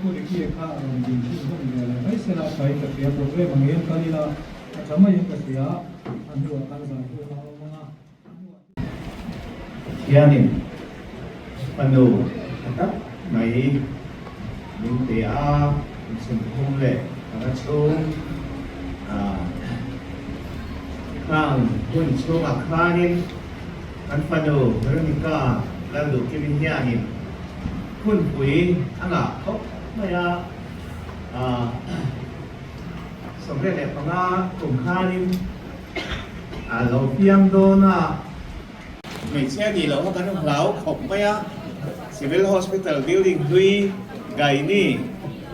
Pu Ricky kha a rawn din chhunzawm ve leh mai se la, kai ka hria program ang hian kal ila a tha maiin ka hria, a hnuah kan zai hun a awm ang a, a hnuah. Pathianin fanu tha tak mai min pe a, inchhunkhum leh panga chhung khang hun chhungah khanin kan fanu Veronica Lalduhkimi hianin hunpui a ngah khawp mai a, 25 kum khanin a lo piang dawn a. Hmeichhia nih loh kha kan hlau khawp mai a, Civil Hospital building hlui Gaini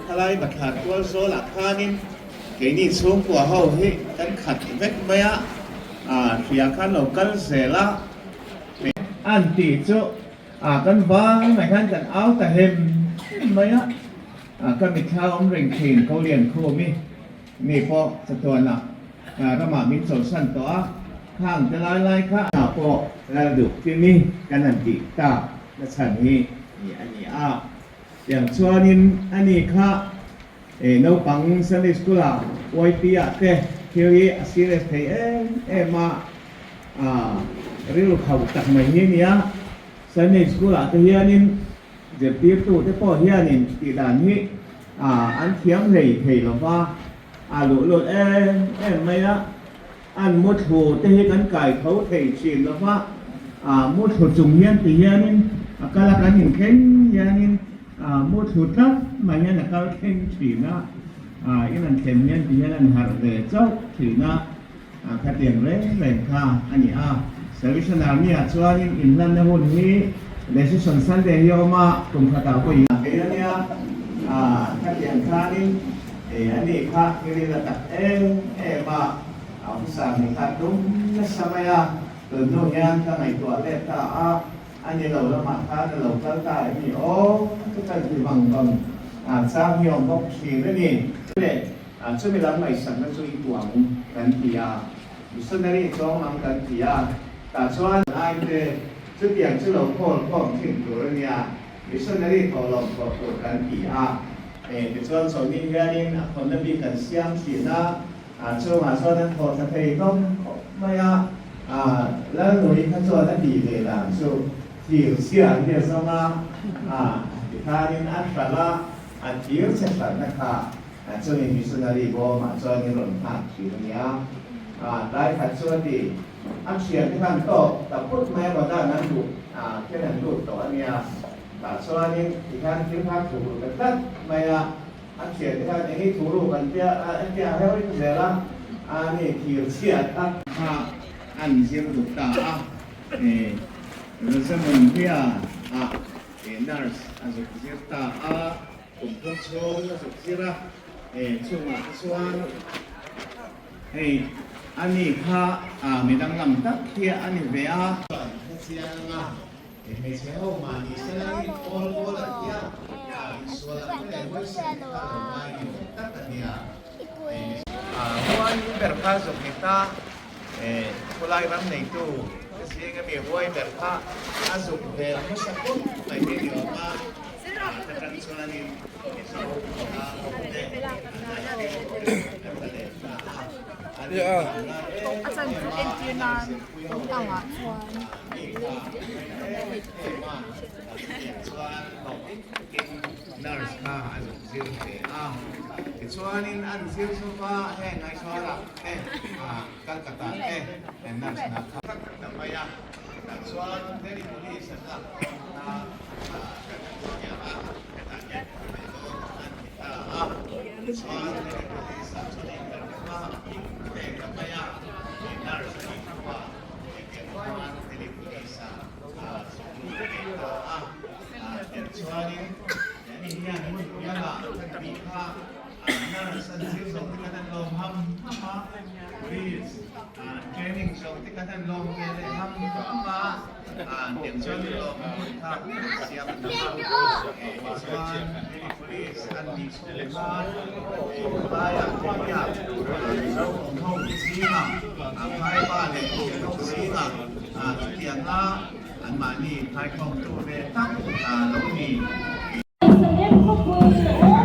khalai bathlar tual zawlah khanin keini chhungkua ho hi kan khat vek mai a, hria khan lo kal zel a. An tih chu kan vang mai khan kan au ta hem hem mai a, ka mitthla awm reng thin ko lian khum i. Mi pawh chatuanah ramah min chawlhsan tawh a, khang te lai lai kha ah pawh lal duh kimi kan han tih tak na chhan hi ni a ni a. Tiang chuanin a ni kha naupang Sunday School ah YP ah te thil hi a serious thei em em a, rilru khauh tak mai hi a ni a. Sunday School ah te hianin zirtirtu te pawh hianin tih dan hi An thiam hlei thei lo va, a luh lut em em mai a, an muthlu te hi kan kai tho thei thin lo va, muthlu chung hian ti hianin a kal a, kan inthleng hianin muthlu tlat mai hian a kal thleng thin a, in an thlen hian ti hian an harh ve chauh thin a, khatiang reng reng kha a ni a. Salvation Army ah chuanin inhlanna hun hi Decision Sunday hi a awm a, kum khatah pawh in thei a nia, khatiang khanin a ni kha thil in la tak em em a, officer nih kha tum nasa mai a, tun hnu hian ka ngaihtuah let ta a, a ni lo lamah khan a lo kal ta em ni aw, chu ka ti vang vang chang hi a awm bawk thin a ni. Chumi lam ngaihsakna chu i tuang kan ti a, missionary chawng ang kan ti a, tah chuan aite chutiang chu lo khawl khawm thin tur a nia, missionary thawh lawm thawh tur kan ti a. Tichuan chawlhni hianin a khawnna bik kan siam thin a, chungah chuan an thawh tha thei hlawm khawp mai a, Lalnui kha chuan a tih ve dan chu thir chhia hi a zawng a, tikhanin a hralh a, a thir chhe hralhna kha Chumi missionary bawmah chuan in rawn nghak thin a nia. Tlai khat chu a ti, a thian te khan tawk ta phut mai a dan an duh khian an lut tawh a nia. Tah chuanin tikhian thil kha thu ru ta tlat mai a, a thian te khan eng i thu ruk an tia a tia heu rik zel a, a ni thir chhiat a. Kha an zir duh ta a, Rosamund Hia ah nurse a zuk zir ta a. Kum thum chhung a zuk zir a, chungah te chuan hei a ni kha mi danglam tak hi a ni ve a. Chuan hetiang a hmeichhe ho mahni selain awl awl a tia, insual ang te leh huaisen te kha lo ngai ni awm tak a nia. Huai ber kha zuk ni ta, khulai ram neitu te zing ami huai ber kha a zuk vel hmasa khawp mai hi ni awm a. A chan chu entir nan awm angah chuan Nurse kha a zuk zir ve a, tichuanin an zir chhup a, heng Aizawl-ah te, Calcutta te nurse hna kha ta mai a. Tah chuan Delhi Police an lak dawn kha kan han hria a, hetah hian ka ti ve dawn an ti ta a. Tichuan Delhi Police ah chuan interview a ve ta mai a, nurse a nih hnuah hetiang khan Delhi Police ah zuk lut ve ta a. Tichuanin ani hian hmun piangah kan tih kha nurse an zir zawh te khan an lawm ham ham a, police Training zawh te kan han lawm ve leh ham ham a, tiang chuan lawm hmun kha siam ta a, tichuan Delhi Police an nih chhung khan khawlaiah Delhi-ah Mizo awm ho te zingah phaipa leh Mizo zingah chutianga anmahni phaikhawmtu ve tak lo ni. Salem khawpui.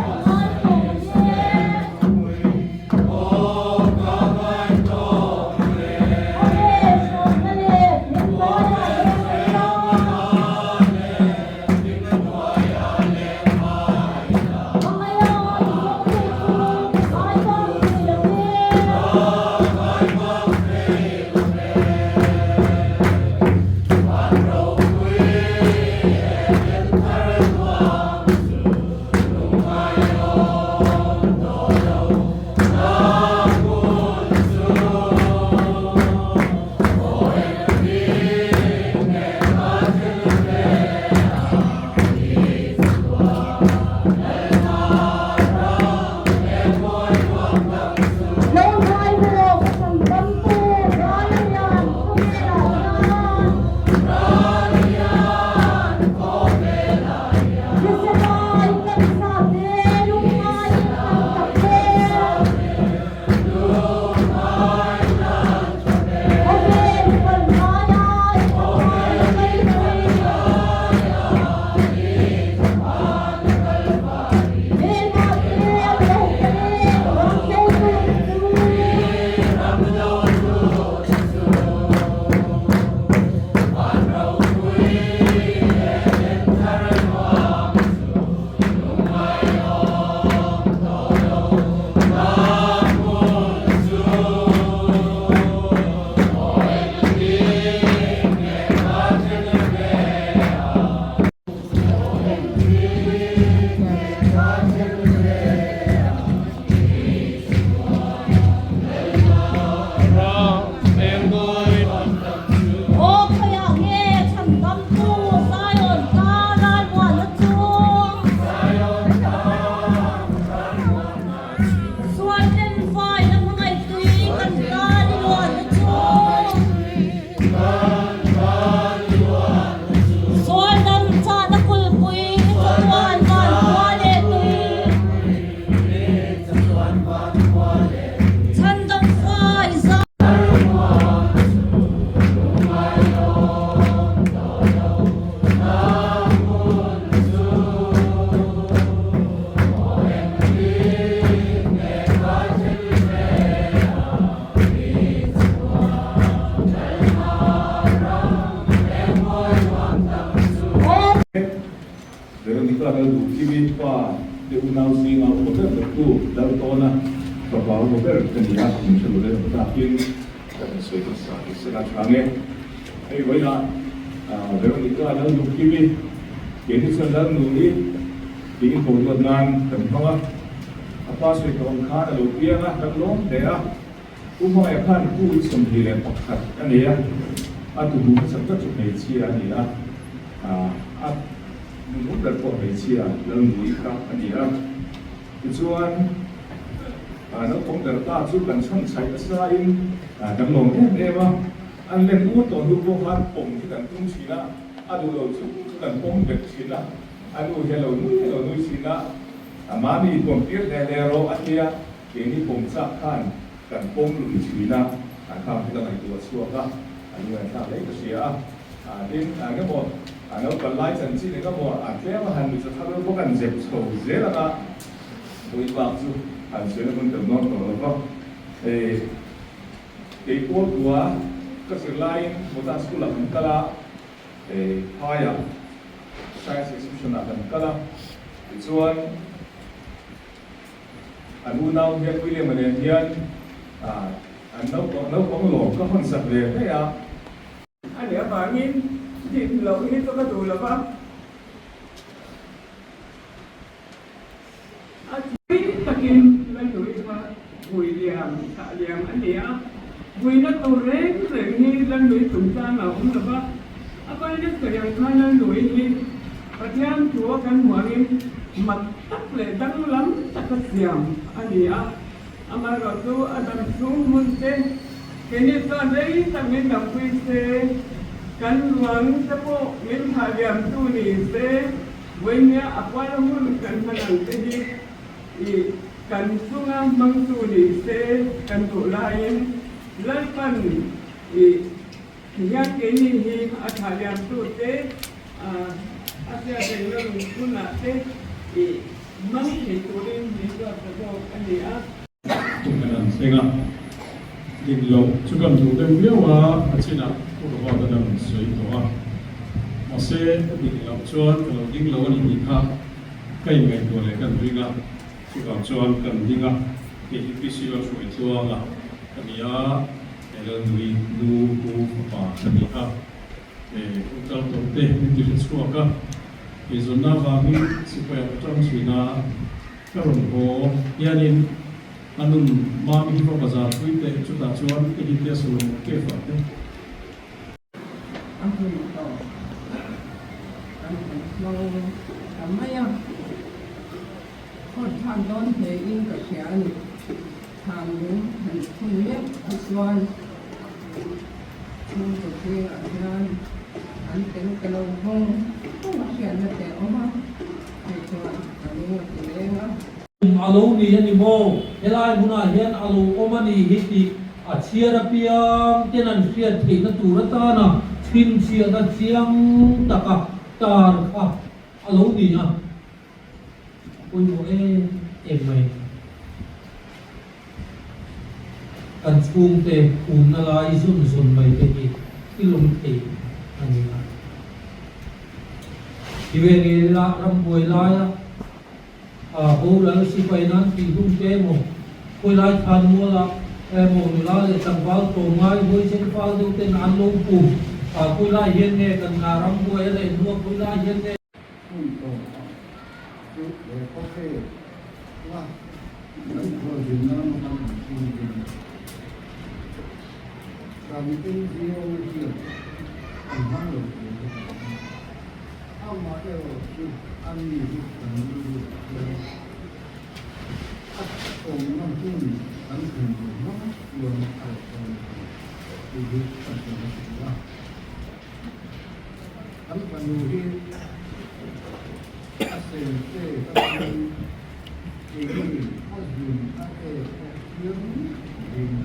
te unau zinga upa ber bertu Laltawna fapa upa ber ka ni a, min hre lo leh takin ka han sawi hmasa hi sela tha nge. Hei vawiinah Veronica Lalnukimi kei hi chuan Lalnuni tiin ko luat nan kan hmang a, a pa sawi tawh ang khan a lo piang a, kan lawm hle a. Pu Hmangaih khan pu i 21 a nei a, a tuhu hmasak ber chu hmeichhia a ni a, a nunhum ber pawh hmeichhia Lalnui kha a ni a. Tichuan, naupang ber ta chu kan chhan chhaih nasa in kan lawm em em a, an len ur tawh hnu pawh khan pawm hi kan tum thin a, a duh lo chu kan pawm bet thin a, a nu hi a lo nui a lo nui thin a, Mami pawm tir hle hle rawh a tia. Keini pawm chak khan kan pawm lui thin a, an khang hi ka ngaihtuah chhuak a, a lungaihthlak hle ka hria a. Tin, eng emaw a naupang lai chanchin eng emaw a tlem a han nuihza thar deuh bawk an zep chho zel ang a, vawi bak chu han sawi na hun tel nawn tawh lo va. Hei kei pawl kua ka zir laiin Modern School ah kan kal a, hei phaiah Science Exhibition ah kan kal a, tichuan, An unau hian William-a nen hian an naupang lawm ka hawn sak ve hle a. A nih avangin dim loh hi chu ka duh lo va. A tui takin Lalnui kha vui liam, thah liam a ni a. Vuina tur reng reng hi Lalnui chungchang a awm lo va. A paina sawi ang khan Lalnui hi Pathian thu a kan hmuangin mak tak leh danglam taka siam a ni a. Amaherawhchu a dam chhung hmun te keini chuan rei tak min dampui se, kan ruang te pawh min thah liamtu ni se, vawinia a kual hun kan hman ang te hi i kan chunga hmangtu ni se kan duh laiin Lalpan i Tihian keini hi a thah liamtute a hriat rengna lungphunah te i hmang thei turin min ruat ta zawk a ni a. Tum an thleng a, dik loh chu kan duh deuh viau a, a chinah Pu Robert a dang sawi tawh a. Mahse, ka dik loh chuan ka lo ding lo a ni tih kha ka inngaihtuah leh kan ring a, chuvang chuan kan ding a, kei hi PCO hruai tluanga ka ni a. Lalnui nu pu fapa ka ni a, hun kal tawh te min ti hre chhuak a, eizawnna avangin sipai ah ka tang thin a, ka rawn haw hianin a nun Mami hi va bazar pui teh chutah chuan ka hitia Solomon Cave ah te. A hun tawh kan han hmang ta mai a, phawt thlak dawn hle in ka hria a ni. Thlan lung han phun meuh hi chuan chhungkaw zingah hian an tel ta lo vawng vawng a hriatna te a awm a, hei chuan a lung a ti leng a. A lo ni a ni maw? Helai hmunah hian a lo awm a ni hi tih a chhiar apiang ten an hriat theihna tur atana chhinchhiahna chiang taka tar kha a lo ni a. A pawimawh em em mai. Kan chhungte umna lai zun zun mai te hi thil awm thei a ni a. Tive nge la rambuai laia boral sipai nan tih hun te emaw, khawilai thlan muala emaw nula leh tlangval tlawmngai huaisen fal deuh ten an lo pum khawilai hian nge kan rambuai a reh hnua khawilai hian nge Hun tawp chu he khawvel la kan khualzinna lama kan inchhungin kan NGO hian an hmang lo tur hi kan hmu. Amaherawhchu a mi hi kan rilru ah hian a awmna hmun kan thlen tur hma chuan a reh dawn a ni tih hi kan sawi hmasa duh a. Kan fanu hi a sen che ka chuan keini a zun a ek pawh thiam ding.